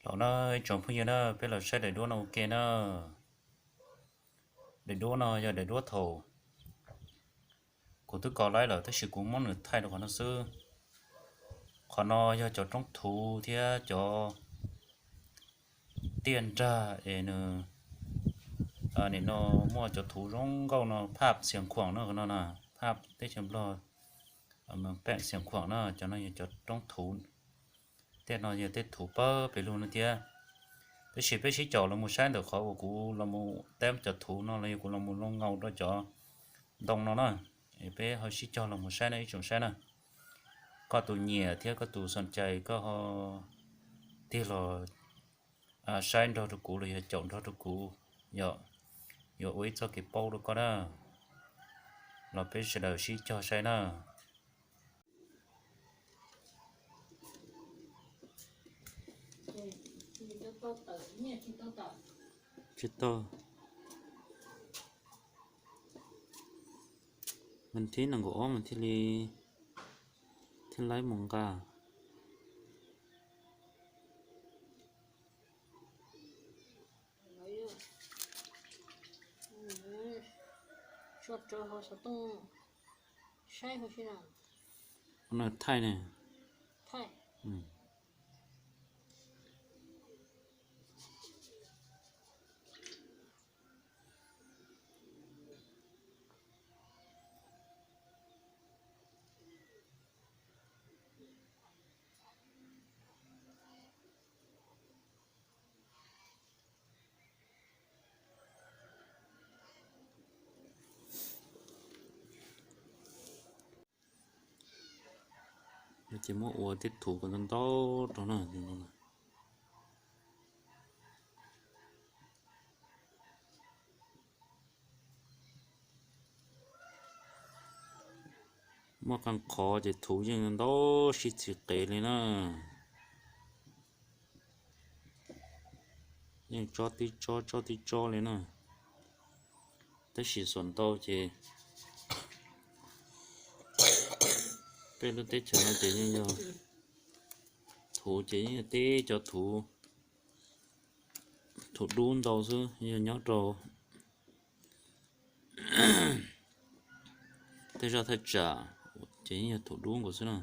Thaum no ib tsoom phooj ywg na, peb los saib daim duab no ua ke na. Daim duab no yog daim duab thaum kuv twb kov laib lawm tab sis kuv muab nws thaij rau qhov no xwb. Qhov no yog cov roob thuv thiab cov tiaj nrag es nws, nim no muaj cov thuv zoo nkauj no, phaj Xiav Khuam no, no na, phaj teb chaws Nplog, pem Xiav Khuam na, cov no yog cov roob thuv. Tej no yog tej thuv pawg pes lug no thiab. Tab sis peb sib caum los mus saib ntawm qhov uas kuv los mus teb cov thuv no los yog kuv los mus looj ngaus rau cov ntoo no na. Es peb ho sib cog los mus saib na ib tsoom saib na. Koj tus nyiam thiab koj tus xom cai koj ho tig los saib nrog rau kuv los yog caum nrog rau kuv, yog yuav ua ib txoj kev paub rau koj na. Los peb sawv daws sib cog saib na. Tsis tau. Vas thib nees nkaum ob mas thiaj li, thiaj laib mus nqa. Thaij ne. Ces muab ua tej thuv kom ntau ntau rau na. Muaj qee qhov ces thuv yeej ntau sib txis qev li na. Yeej tsob tib tsob tsob tib tsob li na. Tab sis xuas ntau ces peb lub teb chaws no ces yeej yog thuv ces yeej yog tib cov thuv, thuv dub ntau xwb, yog nyob rau tej zaj thaj tsam ces yeej yog thuv dub nkaus xwb na.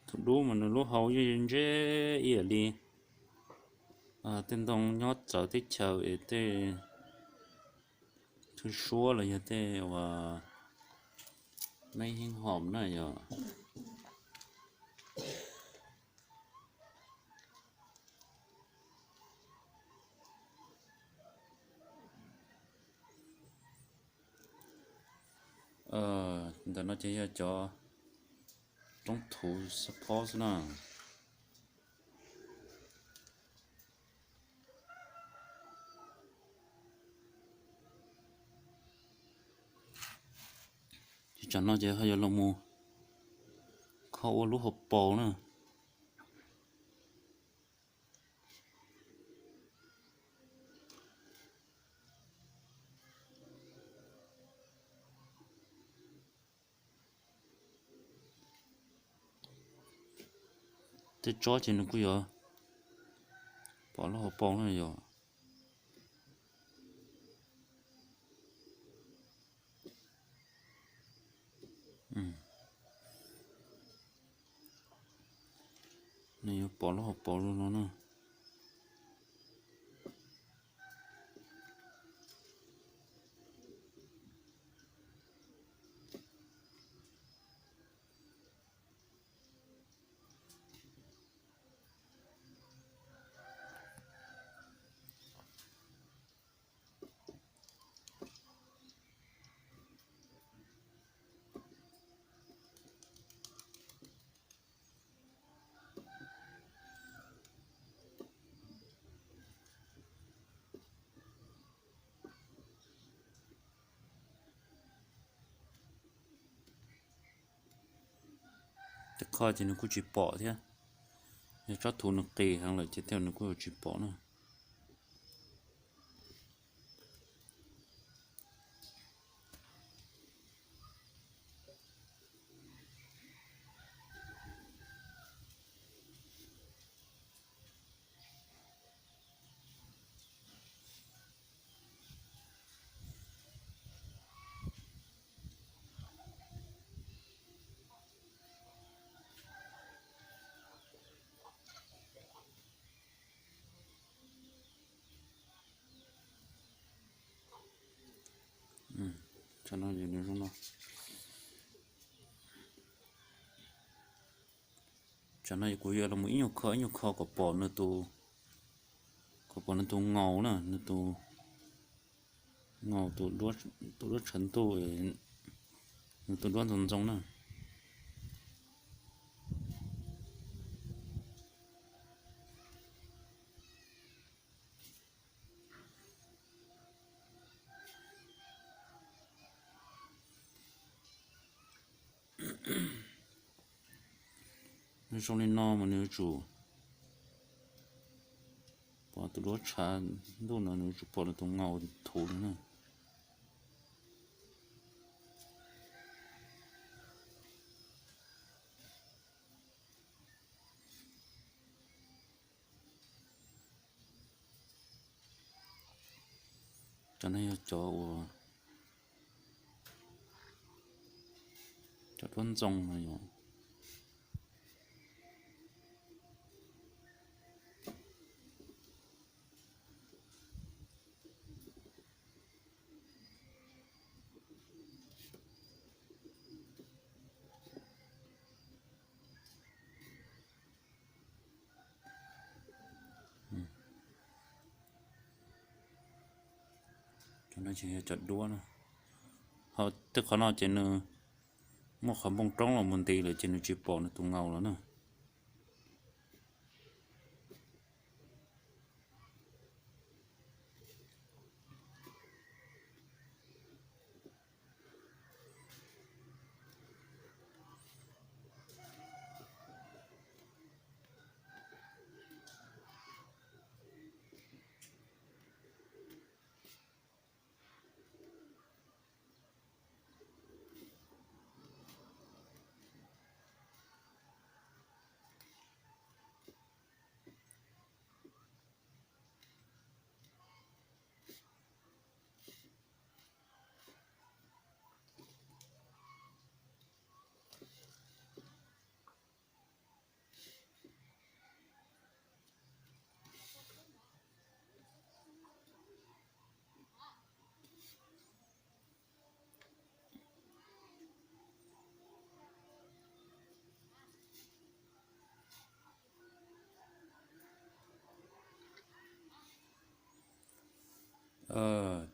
Thuv dub mas nws lub hau yeej ntse ib yam li tej ntoo nyob txawv teb chaws es tej thwj suab los yog tej uas meb heeb hom na yog. Ntawm no ces yog cov roob thuv xab phob xwb na. Ces tsam no ces ho yuav los mus kho ua lub hauv paus na. Tej tsob ces nws kuj yuav pom lub hauv paus na yom. Nws yuav pom lub hauv paus zoo no na. Tej qho ces nws kuj tsis pom thiab, yog tsob thuv nws qis heev lawm ces tej zaum nws kuj yuav tsis pom na. Tsam no zoo no. Tsam no kuv yuav los mus ib nyuag kho ib nyuag kho kom pom nws tus, kom pom nws tus ngaus na, nws tus ngaus, tus duab tshav ntuj, nws tus duab ntxoov ntxoo na. Nws zoo li no mas nws yuav tsum pom tus duab tshav ntuj no, nws yuav tsum pom nws tus ngaus thuv li na. Cov no yog cov uas, cov duab ntxoo no yog. Cov no ces yog cov duab na. Ho tej qhov no ces nws muaj qhov npoo roob los mus nti lawm ces nws tsis pom nws tus ngaus lawm na.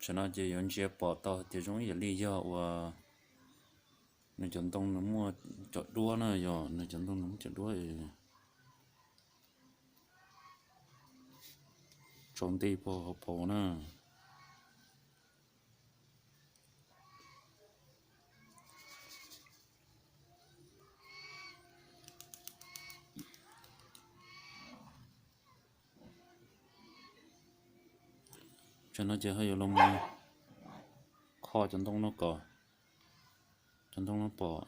Tsam no ces yuav ntsia pom tau tias zoo ib yam li yog uas nws cov ntoo nws muaj cov duab na, yog nws cov ntoo nws muaj cov duab tsaus nti puag hauv paus na. Tsam no ces ho yuav los mus kho cov ntoo no kom cov ntoo no pom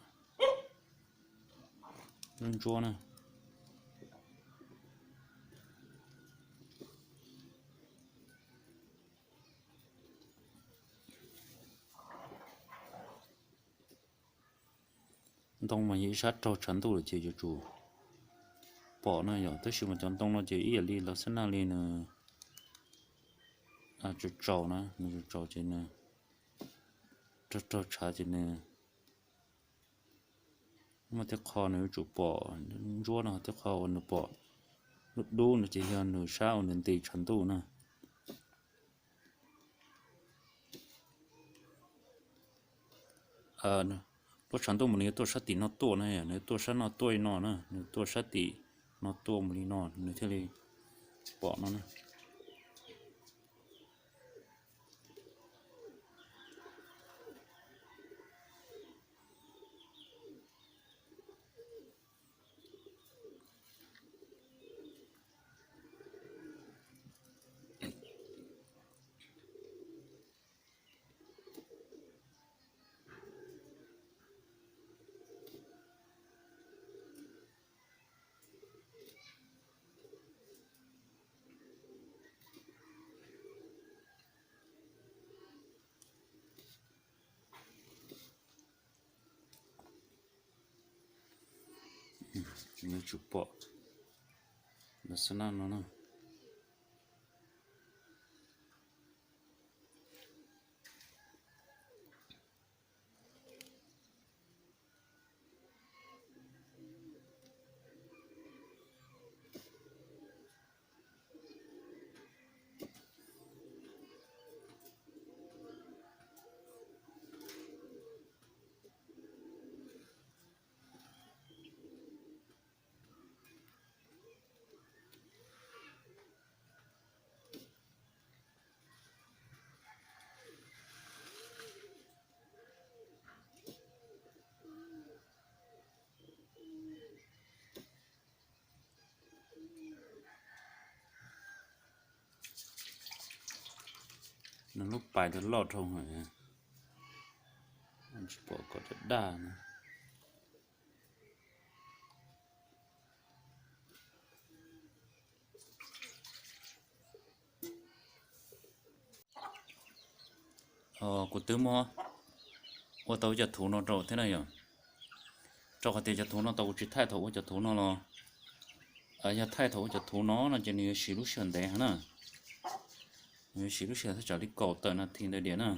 ntsuab ntsuab na. Ntoo mas yog ib sab raug tshav ntuj lawm ces yuav tsum pom na yom, tab sis mas cov ntoo no ces ib yam li lawv xab naj li nws tsaus tsaus na, nws tsaus tsaus ces nws raug raug tshav ces nws muaj tej qho nws yuav tsum pom ntsuab no, tej qho uas nws pom dub dub no ces yog nws sab uas nws nti tshav ntuj na. Duab tshav ntuj mas nws yuav tuaj sab tim no tuaj na, nws yuav tuaj sab no tuaj li no na, nws tuaj sab tim no tuaj mus li no nws thiaj li pom no na. Yuav tsum pom los xab naj no na. Nws lub pais tau loj dhau, tsis pom kom daj daj na. Kuv twb muab ua tau cov thuv no rau thiab na yom. Rau qhov tias cov thuv no tau kuv tsis thaij thaum ua cov thuv no los, yog thaij thaum ua cov thuv no no ces nws yuav siv lub sij hawm ntev heev na. Nws yuav siv lub sij hawm thaj tsam li kaum tawm nas this ntawd diam na.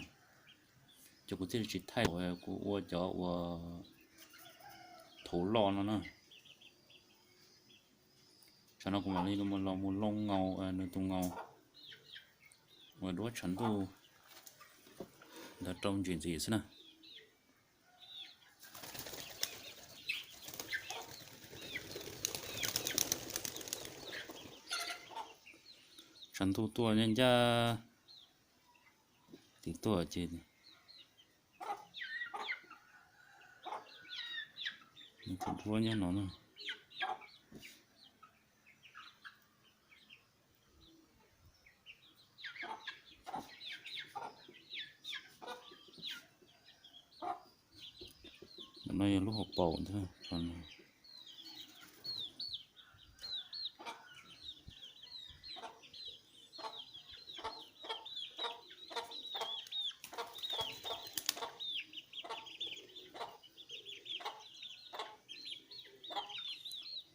Ces kuv thiaj li tsis thaij, kuv ua cov uas thuv loj no na. Tsam no kuv mam li los mus loo ngaus nws tus ngaus uas duab tshav ntuj ntawd rau ntsim ntxim xwb na. Tshav ntuj tuaj ncaj ncaj tim tuaj ces nws tus duab nyob no na. No yog lub hauv paus ntag.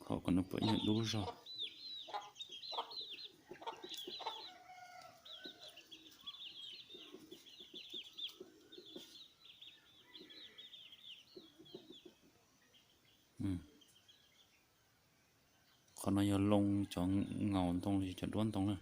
Qhov kom nws pom ib yam dub zog. Qhov no yog loo cov ngaus ntoo los sis cov duab ntoo na.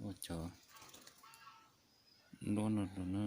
Ua cov duab no rau na.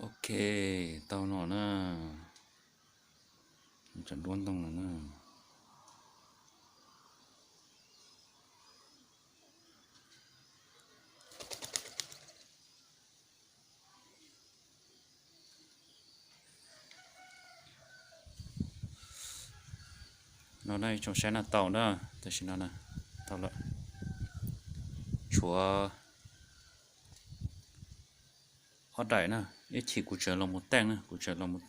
Ok, tau no na. Tsam duab ntoo no na. No na ib tsoom saib na, tau na, tam sim no na, tau lawm. Tshuav ob daim na, ib chim kuv tseem los mus teej na, kuv tseem los mus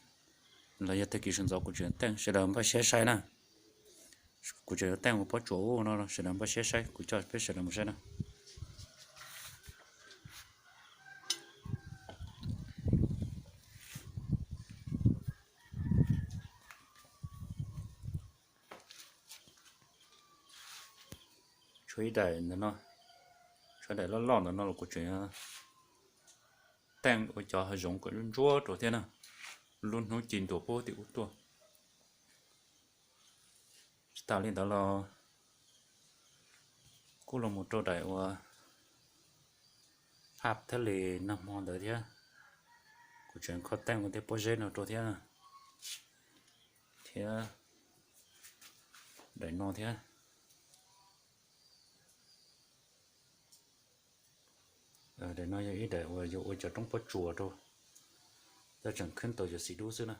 Los yog tag kis sawv ntxov kuv tseem teej, sawv daws npaj siab saib na. Kuv tseem yuav teej ua pob tsuas ub no, sawv daws npaj siab saib, kuv coj peb sawv daws mus saib na. Tshuav ib daim ntawm no, tshuav daim loj loj ntawm no los kuv tseem teej ua cov hav zoov kom ntsuab rau thiab na, lub hnub ci ntua puag tim ub tuaj. Tsis tas li ntawd los kuj los mus rau daim uas hab thiab li nag hmo ntawd thiab, kuv tseem kho teej ua tej pob zeb no rau thiab, thiab daim no thiab, daim no yog ib daim uas yuav ua cov roob pob tsuas rau, tab tseem khwb tau cov xim dub xwb na.